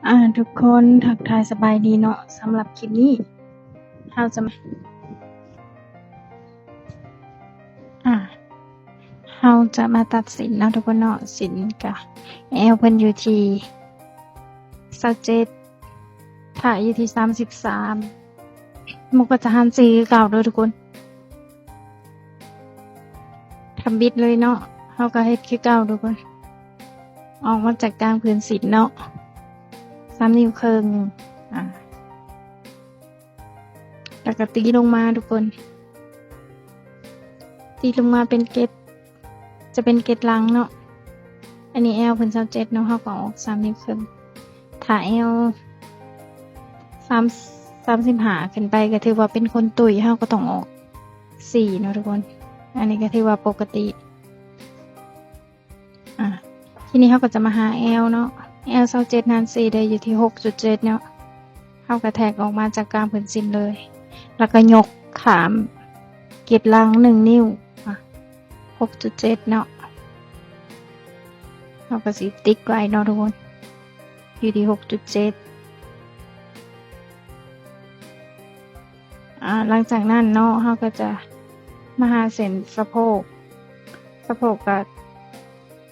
ອ່າ ທຸກຄົນ ທັກທາຍສະບາຍດີເນາະ. ສຳລັບຄລິບນີ້ ເຮົາຈະມາ ອ່າ ເຮົາຈະມາຕັດເສັ້ນເນາະທຸກຄົນເນາະ. ເສັ້ນກະ ແອວເພິ່ນຢູ່ທີ່ຊາວເຈັດ ຖ້າຢູ່ທີ່ສາມສິບສາມ ມັນກໍຈະຫັນສີ່ຄືເກົ່າເດີທຸກຄົນ. ທຳບິດເລີຍເນາະ ເຮົາກໍເຮັດຄືເກົ່າທຸກຄົນ. ອອກມາຈາກກາງຜືນສິ້ນເນາະ ສາມນິ້ວເຄິ່ງ ອ່າ ແລ້ວກໍຕີລົງມາທຸກຄົນ ຕີລົງມາເປັນເກັດ ຈະເປັນເກັດຫຼັງເນາະ. ອັນນີ້ແອວເພິ່ນຊາວເຈັດເນາະ ເຮົາກໍອອກສາມນິ້ວເຄິ່ງ. ຖ້າແອວສາມ ສາມສິບຫ້າຂຶ້ນໄປ ກໍຖືວ່າເປັນຄົນຕຸ້ຍ ເຮົາກໍຕ້ອງອອກສີ່ເນາະທຸກຄົນ. ອັນນີ້ກໍຖືວ່າປົກກະຕິ. ອ່າ ທີນີ້ເຮົາກໍຈະມາຫາແອວເນາະ ແອວຊາວເຈັດຫັ້ນຊິໄດ້ຢູ່ທີ່ຫົກຈຸດເຈັດເນາະ. ເຮົາກໍແທກອອກມາຈາກກາງຜືນສິ້ນເລີຍ ແລ້ວກໍຍົກຂ້າມເກັດຫຼັງໜຶ່ງນິ້ວ ອ່າ ຫົກຈຸດເຈັດເນາະ. ເຮົາກໍຊິຕິກໄວ້ເນາະທຸກຄົນ ຢູ່ທີ່ຫົກຈຸດເຈັດ. ອ່າ ຫຼັງຈາກນັ້ນເນາະ ເຮົາກໍຈະມາຫາເສັ້ນສະໂພກ ສະໂພກກໍ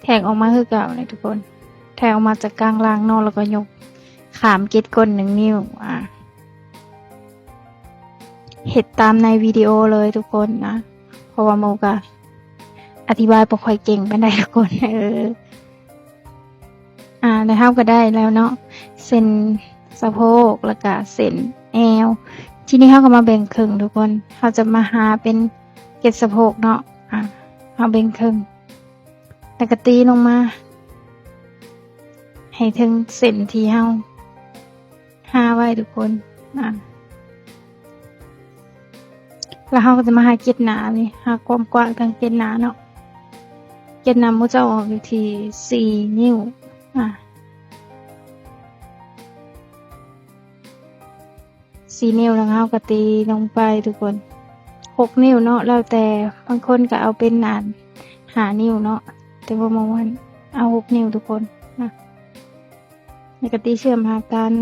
ແທກອອກມາຄືເກົ່ານີ້ທຸກຄົນ ແທກອອກມາຈາກກາງຫຼັງເນາະ ແລ້ວກໍຍົກຂ້າມເກັດກົ້ນໜຶ່ງນິ້ວ. ອ່າ ເຮັດຕາມໃນວິດີໂອເລີຍທຸກຄົນນະ ເພາະວ່າໂມກໍອະທິບາຍບໍ່ຄ່ອຍເກັ່ງປານໃດທຸກຄົນ. ເອີ ອ່າ ແລ້ວເຮົາກໍໄດ້ແລ້ວເນາະ ເສັ້ນສະໂພກ ແລ້ວກະເສັ້ນແອວ. ທີນີ້ເຮົາກໍມາແບ່ງເຄິ່ງທຸກຄົນ ເຮົາຈະມາຫາເປັນເກັດສະໂພກເນາະ. ອ່າ ເຮົາແບ່ງເຄິ່ງ ແລ້ວກໍຕີລົງມາໃຫ້ເຖິງເສັ້ນທີ່ເຮົາຫາໄວ້ທຸກຄົນ. ອ່າ ແລ້ວເຮົາກໍຈະມາຫາເກັດໜ້ານີ້ ຫາຄວາມກວ້າງທາງເກັດໜ້າເນາະ. ເກັດໜ້າໝູ່ຈະອອກຢູ່ທີ່ສີ່ນິ້ວ ອ່າ ສີ່ນິ້ວ ແລ້ວເຮົາກໍຕີລົງໄປທຸກຄົນ ຫົກນິ້ວເນາະ. ແລ້ວແຕ່ ບາງຄົນກໍເອົາເປັນອັນຫ້ານິ້ວເນາະ ແຕ່ວ່າໝູ່ຫັ້ນເອົາຫົກນິ້ວທຸກຄົນນະ. ແລ້ວກໍຕີເຊື່ອມຫາກັນ.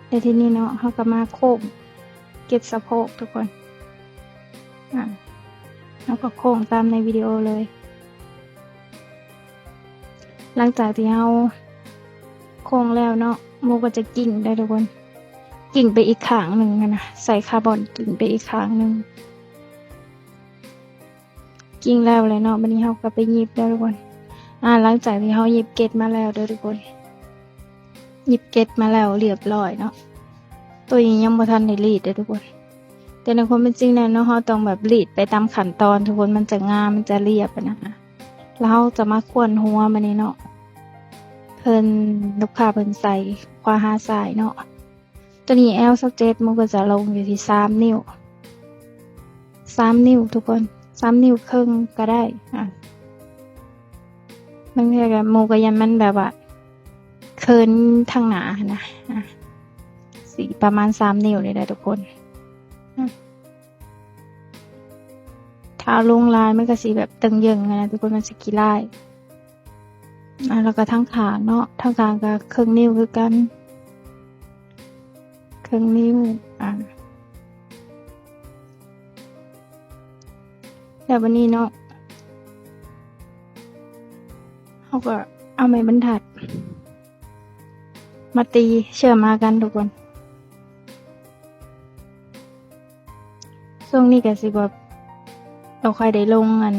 ແລ້ວທີນີ້ເນາະ ເຮົາກໍມາໂຄ້ງເກັດສະໂພກທຸກຄົນ. ອ່າ ເຮົາກໍໂຄ້ງຕາມໃນວິດີໂອເລີຍ. ຫຼັງຈາກທີ່ເຮົາໂຄ້ງແລ້ວເນາະ ໂມກໍຈະກິ້ງໄດ້ທຸກຄົນ ກິ້ງໄປອີກຂ້າງໜຶ່ງຫັ້ນນະ ໃສ່ຄາບອນກິ້ງໄປອີກຂ້າງໜຶ່ງ. ກິ້ງແລ້ວແຫຼະເນາະ ບັດນີ້ເຮົາກໍໄປຫຍິບແລ້ວທຸກຄົນ. ອ່າ ຫຼັງຈາກທີ່ເຮົາຫຍິບເກັດມາແລ້ວເດີທຸກຄົນ ຫຍິບເກັດມາແລ້ວລຽບລ້ອຍເນາະ. ໂຕນີ້ຍັງບໍ່ທັນໄດ້ລີດເດີທຸກຄົນ ແຕ່ໃນຄວາມເປັນຈິງແລ້ວເນາະ ເຮົາຕ້ອງແບບລີດໄປຕາມຂັ້ນຕອນທຸກຄົນ ມັນຈະງາມ ມັນຈະລຽບຫັ້ນນະ. ແລ້ວເຮົາຈະມາຄວນຫົວມັນນີ້ເນາະ ເພິ່ນ ລູກຄ້າເພິ່ນໃສ່ຂວາຫາຊ້າຍເນາະ. ໂຕນີ້ແອວຊາວເຈັດ ໂມກໍຈະລົງຢູ່ທີ່ສາມນິ້ວ ສາມນິ້ວທຸກຄົນ ສາມນິ້ວເຄິ່ງກໍໄດ້. ອ່າ ບາງເທື່ອກໍ ໂມກໍຢ້ານມັນແບບວ່າເຂີນທາງໜ້າຫັ້ນນະ. ອ່າ ຊິປະມານສາມນິ້ວນີ້ແຫຼະທຸກຄົນ. ອ່າ ຖ້າເອົາລົງຫຼາຍມັນກໍຊິແບບເຕີງເຢິງຫັ້ນນະທຸກຄົນ ມັນຊິຂີ້ລ້າຍ. ອ່າ ແລ້ວກໍທາງຂ້າງເນາະ ທາງຂ້າງກໍເຄິ່ງນິ້ວຄືກັນ ເຄິ່ງນິ້ວ. ອ່າ ແລ້ວບັດນີ້ເນາະ ເຮົາກໍເອົາໄມ້ບັນທັດມາຕີເຊື່ອມຫາກັນທຸກຄົນ. ຊ່ວງນີ້ກໍຊິແບບບໍ່ຄ່ອຍໄດ້ລົງອັນ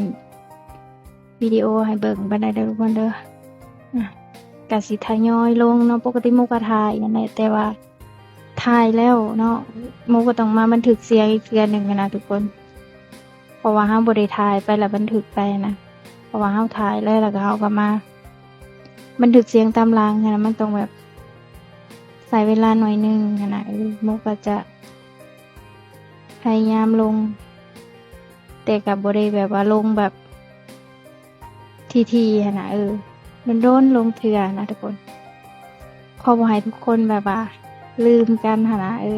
ວິດີໂອໃຫ້ເບິ່ງປານໃດເດີທຸກຄົນເດີ. ອ່ະ ກໍຊິທະຍອຍລົງເນາະ ປົກກະຕິໂມກໍຖ່າຍຫັ້ນແຫຼະ ແຕ່ວ່າຖ່າຍແລ້ວເນາະ ໂມກໍຕ້ອງມາບັນທຶກສຽງອີກເທື່ອໜຶ່ງຫັ້ນນະທຸກຄົນ. ເພາະວ່າເຮົາບໍ່ໄດ້ຖ່າຍໄປແລ້ວບັນທຶກໄປນະ ເພາະວ່າເຮົາຖ່າຍແລ້ວ ແລ້ວກໍເຮົາກໍມາບັນທຶກສຽງຕາມຫຼັງຫັ້ນນະ ມັນຕ້ອງແບບໃຊ້ເວລາໜ້ອຍໜຶ່ງຫັ້ນນະ. ເອີ ໂມກໍຈະພະຍາຍາມລົງ ແຕ່ກໍບໍ່ໄດ້ແບບວ່າລົງແບບຖີ່ໆຫັ້ນນະ ເອີ ດົນໆລົງເທື່ອນະທຸກຄົນ ເພາະບໍ່ໃຫ້ທຸກຄົນແບບວ່າລືມກັນຫັ້ນນະ ເອີ.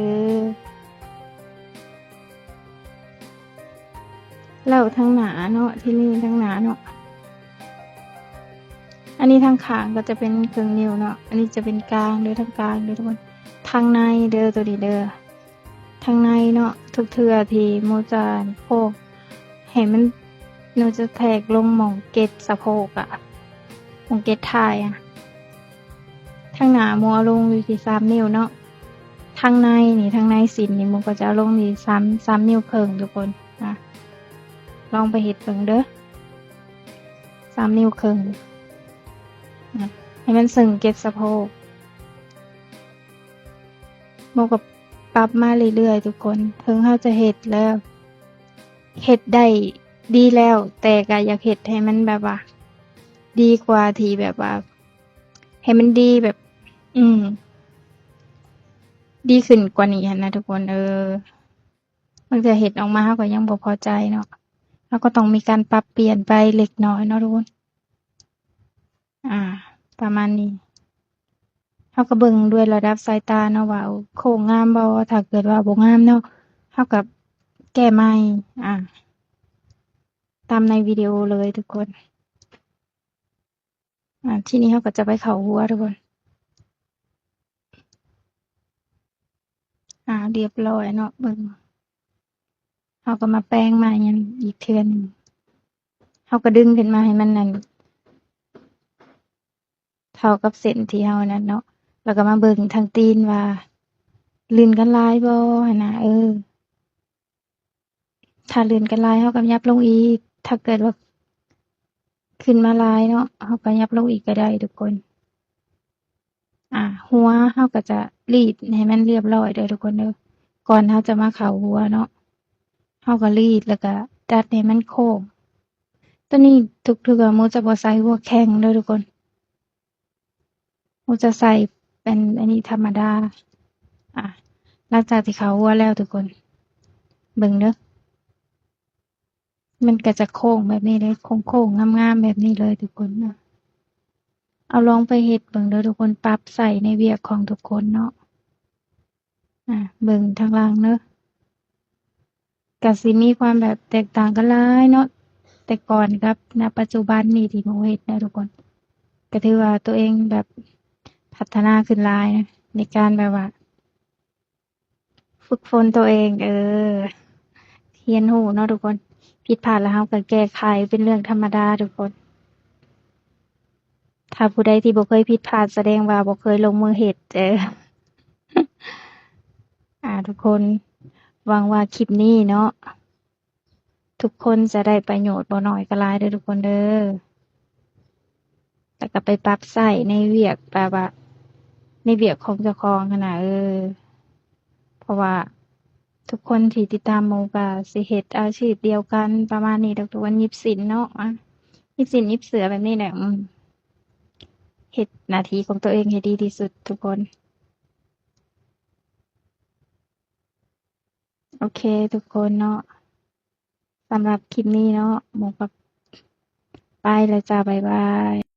ແລ້ວທາງໜ້າເນາະ ທີນີ້ທາງໜ້າເນາະ ອັນ ນີ້ທາງຂ້າງກໍຈະເປັນເຄິ່ງນິ້ວເນາະ ອັນນີ້ຈະເປັນກາງເດີ ທາງກາງເດີທຸກຄົນ ທາງໃນເດີ ໂຕນີ້ເດີ ທາງໃນເນາະ ທຸກເທື່ອທີ່ໝູຈະໂພກໃຫ້ມັນ ໝູຈະແທກລົງໝ່ອງເກັດສະໂພກອະ ໝ່ອງເກັດທ້າຍອະ ທາງໜ້າໝູເອົາລົງຢູ່ທີ່ສາມນິ້ວເນາະ ທາງໃນນີ້ ທາງໃນສິ້ນນີ້ໝູກໍຈະເອົາລົງທີ່ສາມ ສາມນິ້ວເຄິ່ງທຸກຄົນ ອາ ລອງໄປເຮັດເບິ່ງເດີ ສາມນິ້ວເຄິ່ງ ໃຫ້ມັນເຊິ່ງເກັດສະໂພກ ໝູກໍປັບມາເລື້ອຍໆທຸກຄົນ ເຖິງເຮົາຈະເຮັດແລ້ວ ເຮັດໄດ້ດີແລ້ວ ແຕ່ກໍຢາກເຮັດໃຫ້ມັນແບບວ່າ ດີກວ່າທີ່ແບບວ່າ ໃຫ້ມັນດີແບບ ອືມ ດີຂຶ້ນກວ່ານີ້ຫັ້ນນະທຸກຄົນ ເອີ ບາງເທື່ອເຮັດອອກມາເຮົາກໍຍັງບໍ່ພໍໃຈເນາະ ເຮົາກໍຕ້ອງມີການປັບປ່ຽນໄປເລັກນ້ອຍເນາະທຸກຄົນ ອາ ປະມານນີ້ ເຮົາກໍເບິ່ງດ້ວຍລະດັບສາຍຕາເນາະວ່າ ໂອ້ ໂຄ້ງງາມບໍ່ ຖ້າເກີດວ່າບໍ່ງາມເນາະ ເຮົາກໍແກ້ໃໝ່ ອາ ຕາມໃນວິດີໂອເລີຍທຸກຄົນ. ອາ ທີນີ້ເຮົາກໍຈະໄປເຂົ້າຫົວທຸກຄົນ ອາ ຮຽບຮ້ອຍເນາະ ເບິ່ງ ເຮົາກໍມາແປງໃໝ່ອີກເທື່ອໜຶ່ງ ເຮົາກໍດຶງຂຶ້ນມາໃຫ້ມັນນັ້ນ ເທົ່າກັບເສັ້ນທີ່ເຮົານັ້ນເນາະ ແລ້ວກໍມາເບິ່ງທາງຕີນວ່າ ລື່ນກັນຫຼາຍບໍ່ຫັ້ນນະ ເອີ. ຖ້າລື່ນກັນຫຼາຍເຮົາກໍຫຍັບລົງອີກ ຖ້າເກີດວ່າຂຶ້ນມາຫຼາຍເນາະ ເຮົາກໍຫຍັບລົງອີກກໍໄດ້ທຸກຄົນ ອາ ຫົວເຮົາກໍຈະລີດໃຫ້ມັນຮຽບຮ້ອຍເດີທຸກຄົນເດີ ກ່ອນເຮົາຈະມາເຂົ້າຫົວເນາະ ເຮົາກໍລີດ ແລ້ວກໍດັດໃຫ້ມັນໂຄ້ງ ໂຕນີ້ທຸກເທື່ອໝູຈະບໍ່ໃສ່ຫົວແຂ້ງເດີທຸກຄົນ. ເຮົາຈະໃສ່ເປັນອັນນີ້ທຳມະດາ ອາ ຫຼັງຈາກທີ່ເຂົ້າຫົວແລ້ວທຸກຄົນ ເບິ່ງເດີ ມັນກໍຈະໂຄ້ງແບບນີ້ເລີຍ ໂຄ້ງໆງາມໆແບບນີ້ເລີຍທຸກຄົນ ເອົາລອງໄປເຮັດເບິ່ງເດີທຸກຄົນ ປັບໃສ່ໃນວຽກຂອງທຸກຄົນເນາະ ອາ ເບິ່ງທາງຫຼັງເດີ ກະຊິມີຄວາມແບບແຕກຕ່າງກັນຫຼາຍເນາະ ແຕ່ກ່ອນກັບ ນະ ປັດຈຸບັນນີ້ທີ່ໝູເຮັດນະທຸກຄົນ ກະຖືວ່າໂຕເອງແບບພັດທະນາຂຶ້ນຫຼາຍນະ ໃນການແບບວ່າຝຶກຝົນໂຕເອງ ເອີ ຮຽນຮູ້ເນາະທຸກຄົນ ຜິດພາດແລ້ວເຮົາກະແກ້ໄຂເປັນເລື່ອງທຳມະດາທຸກຄົນ. ຖ້າຜູ້ໃດທີ່ບໍ່ເຄີຍຜິດພາດ ສະແດງວ່າບໍ່ເຄີຍລົງມືເຮັດ ເອີ ອາ ທຸກຄົນ ຫວັງວ່າຄລິບນີ້ເນາະ ທຸກຄົນຈະໄດ້ປະໂຫຍດບໍ່ໜ້ອຍກໍຫຼາຍເດີທຸກຄົນເດີ ແລ້ວກໍໄປປັບໃຊ້ໃນວຽກ ແບບວ່າໃນວຽກຂອງເຈົ້າຂອງຫັ້ນນະ ເອີ ເພາະວ່າ ທຸກຄົນທີ່ຕິດຕາມໝູກະຊິເຮັດອາຊີບດຽວກັນປະມານນີ້ດອກ ທຸກຄົນ ຫຍິບສິ້ນເນາະ ອາ ຫຍິບສິ້ນຫຍິບເສື້ອແບບນີ້ແຫຼະ ອືມ ເຮັດໜ້າທີ່ຂອງຕົວເອງໃຫ້ດີທີ່ສຸດທຸກຄົນ ໂອເຄທຸກຄົນເນາະ ສຳລັບຄລິບນີ້ເນາະ ໝູກະໄປແລ້ວຈ້າ ບາຍບາຍ.